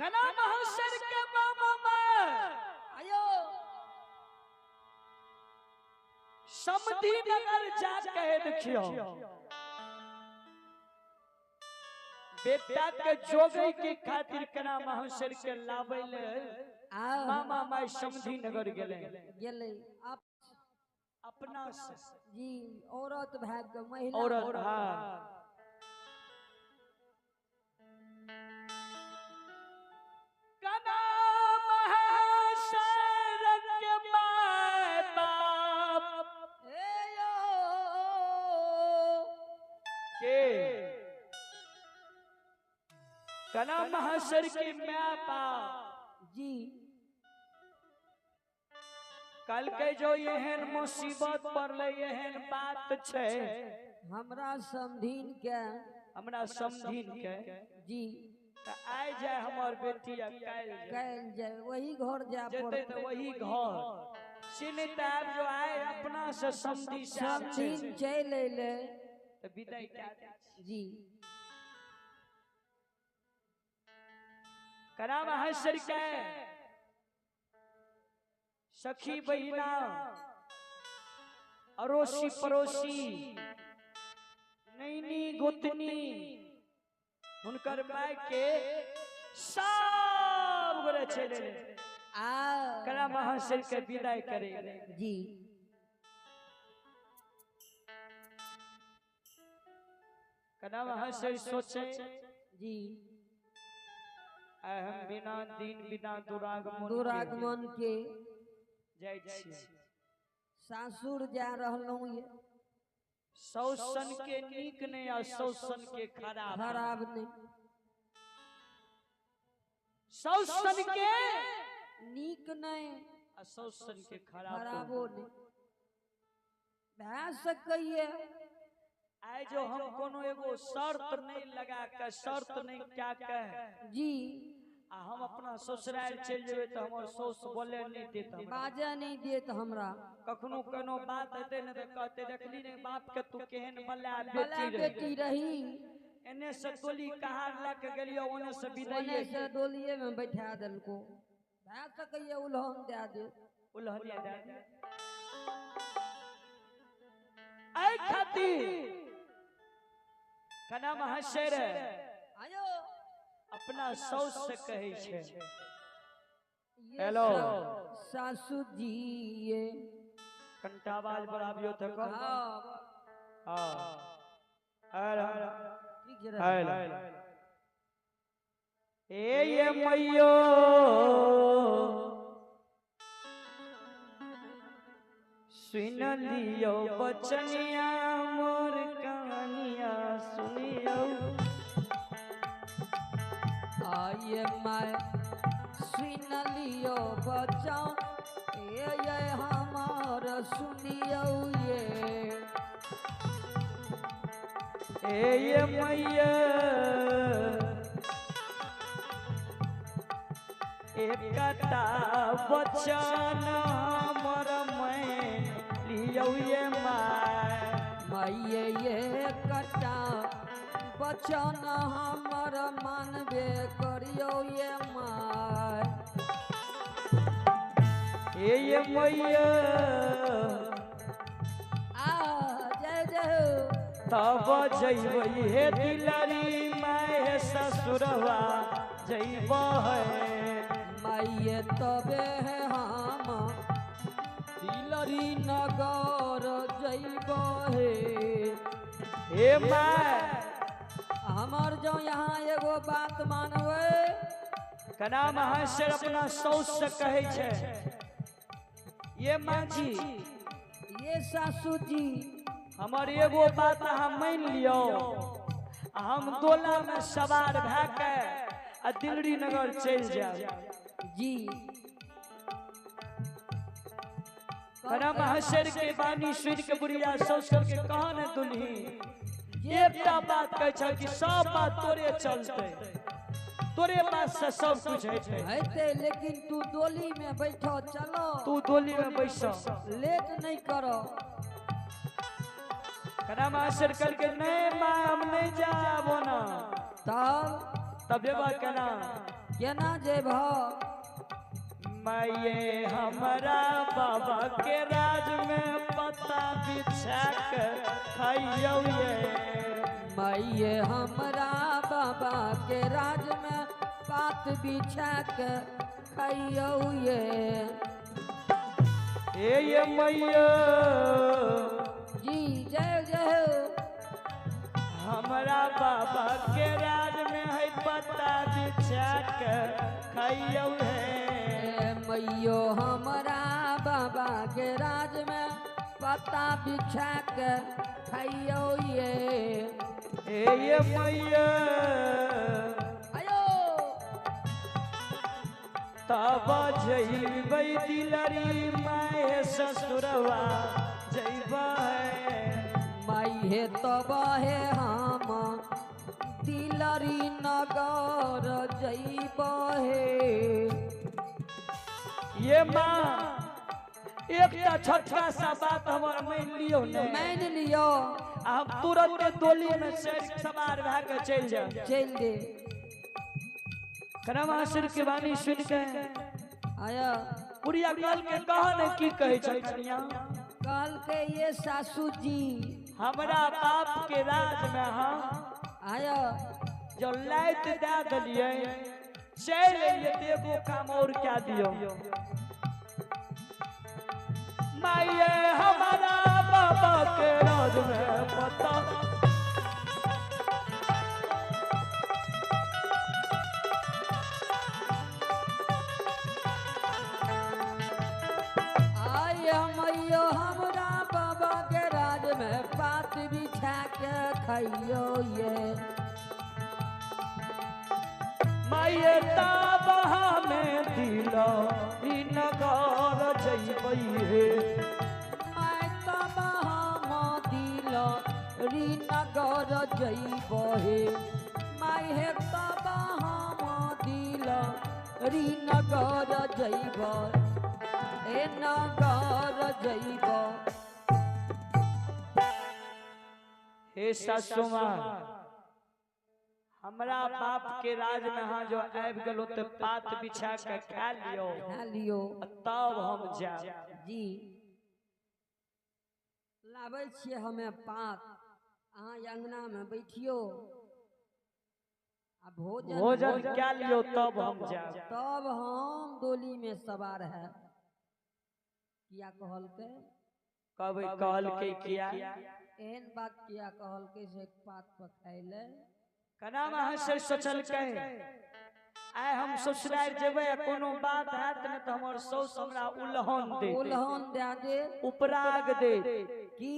कना महसर के मामा माय आयो समधी नगर जा कहे देखियो बेटा के जोगई के खातिर कना महसर के लाबै ले आ मामा माय समधी नगर गेले गेलै आप अपना से जी औरत भाग के महिला औरत हाँ कना महसर के my बाप ए यो के कना महसर के my बाप जी कल के जो एहन मुसीबत पड़ले एहन बात छै हमरा समधीन के हमरा समझिन के जी त आइ जाय हमर बेटी आ काल्हि जाय कैल जाय वही घर जाय जेतै पड़तै तऽ वही घर से नहि तऽ आब जो आइ अपना से समझी से आब छै समधीन चलि अयलै तऽ विदाई कए दै छी। जी कना महसर के सखी बहिना अड़ोसी पड़ोसी नैनी गोतनी हुनकर माय के सब गोरे चलि अयलै। आ कना महसर के विदाई करे जी कना महसर सोचे जी आइ हम बिना दिन बिना दुरागमन के दुरागमन के जाइ छियै सासुर जा रहलहुँ ये सौ सन के नीक नहि आ सौ सन के खराब नहि। खराब नहीं सौ सन के नीक नहीं आ सौ सन के खराब खराबो नहीं भए सकैए आइ जो हम कोनो एगो शर्त नहीं लगा के शर्त नहीं क्या के जी आ हम अपना ससुराल चलि जेबै तऽ हमर सौस बोले नहीं देत हमरा। बाजऽ नहीं देत हमरा कखनो कोनो बात हेतै ने तऽ कहते देखली ने बाप के तू केहन बला बला बेटी रही बेटी रही एने से गोली कहार लऽ के गेलियो ओने से ओने विदाई से डोलिए में बैठा देलको भए सकैए उल्हन दए देत उल्हनिया दए दे। एहि खातिर कना महाशय आयो अपना साउस से कहै छै ये हेलो। सासू जी ये कनिटा आवाज बढ़ाबियौ तऽ कह हाँ हाँ हेलो ठीक छै हेलो ए ये मैयो सुन लियो बचनिया मोर कहानिया सुनियो आइए my सुन लियो बचाओ ए ये हमार सुनियो ये ए ये मैया एकटा बचन हमर मैं लियो ये my माइये ये कटा बचन हमर मानबे करियो ये my A ये मैया आ जय जय हो। तब जइबै हे दिलरी my हे ससुरवा जइब है माइये तबे है हम तिलरी नगर जइब हे हे my हमर जो यहाँ एगो बात मानबै कना महाशय अपना साउस से कहै छै ये माँ जी ये सासू जी हमर एगो बात अहाँ मानि लियौ आ हम डोला में सवार भए के आ दिल्ली नगर चलि जायब जी कना महाशय के बानी सुनि के बुढ़िया साउस के कहा ने दुल्ही एकटा बात कहै छै कि सब बात तोरे चलते तोरे बात से सब कुछ हेतै हेतै लेकिन तू डोली में बैठो चलो तू डोली में बैस लेट नहीं करो कना महाशय कहलकै नहीं माँ हम नहीं जाब ओना तब तब एबा केना केना जेबह? माये हमरा बाबा के राज में पत्ता बिछा के खाइयो ये। माये हमरा बाबा के राज में पात बिछा के खाइयो ये। ए ये मैया जी जय जय हो। हमरा बाबा के राज में है पत्ता बिछा के खाइयो हे। मैयो हमरा बाबा के राज में पत्ता बिछा के खाइयो ये। ए ये मैया आयो तब जइबै दिलरी माए ससुरवा जइबै। माई हे तब हे हम दिलरी नगर जइबै हे। ये माँ एकटा छोटका सा बात हमर मान लियो ने, मान लियो। आ हम तुरंत डोली में सवार भए के चलि जाब। चलि दे। करमासुर के वाणी सुन के आया बुढ़िया कहल के कह ने की कहै छै कनिया? कहल के ये सासू जी हमरा बाप के राज में हम आया जो लाइट दे देलियै चलि एलियै तऽ एगो काम और क्या दियौ। माये हमारा बाबा के राज में पता आया मैयो हमरा बाबा के राज में पात बिछा के खाइयो ये। माये ताबा में दिलो ई नगर जइबै हे। माय तब हम दिल री नगर जइबै हे। माय हे तब हम दिल री नगर जइबै हे नगर जइबै। हे सासू माँ हमरा बाप के राज में अहाँ जो आबि गेलो तऽ पात बिछा के खा लियो, खा लियो तब हम जायब। जी लाबै छियै हमे पात, अहाँ अंगना में बैठियो आ भोजन भोजन कए लियो तब हम जायब। तब हम डोली में सवार है। किया कहलकै? कहबै कहलकै किया? एहन बात किया कहलकै से पात पर खाइ ले? कना अहाँ से सोचलकै आइ हम ससुरारि जेबै आ कोनो बात हैत ने तऽ हमर साउस हमरा उलहन दे, उलहन दए दे, उपराग दे। की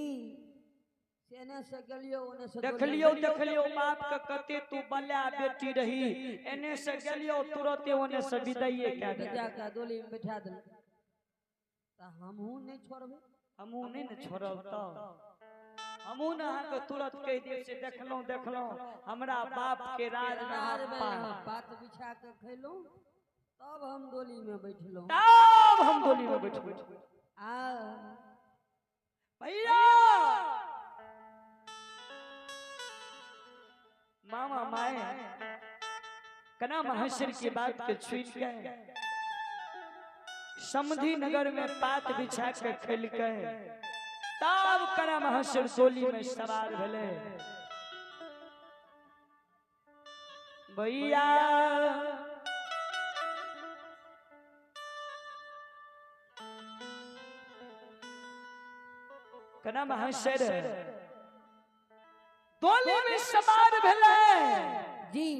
सेने से गेलियो ओने से देखलियो देखलियो बाप के कते तू बल्या बेटी रही, एने से गेलियो तुरते ओने से विदाइए कए दे। जाके डोली में बैठा देलकै। तऽ हमहूँ नहि छोड़बै, हमहूँ नहि ने छोड़ब। तऽ हमहूँ ने अहाँके तुरंत कहि देब से देखलहुँ देखलहुँ हमरा बाप के राज में पात बिछा के खैलहुँ तब हम डोली में बैठलहुँ, तब हम डोली में बैठलहुँ। आ भैया मामा माए कना महसर की बात के छुइन के समधी नगर में पात बिछा के खेलके तब कना महसर डोली में सवार भेले। भैया कना महसर डोली में सवार भेले जी।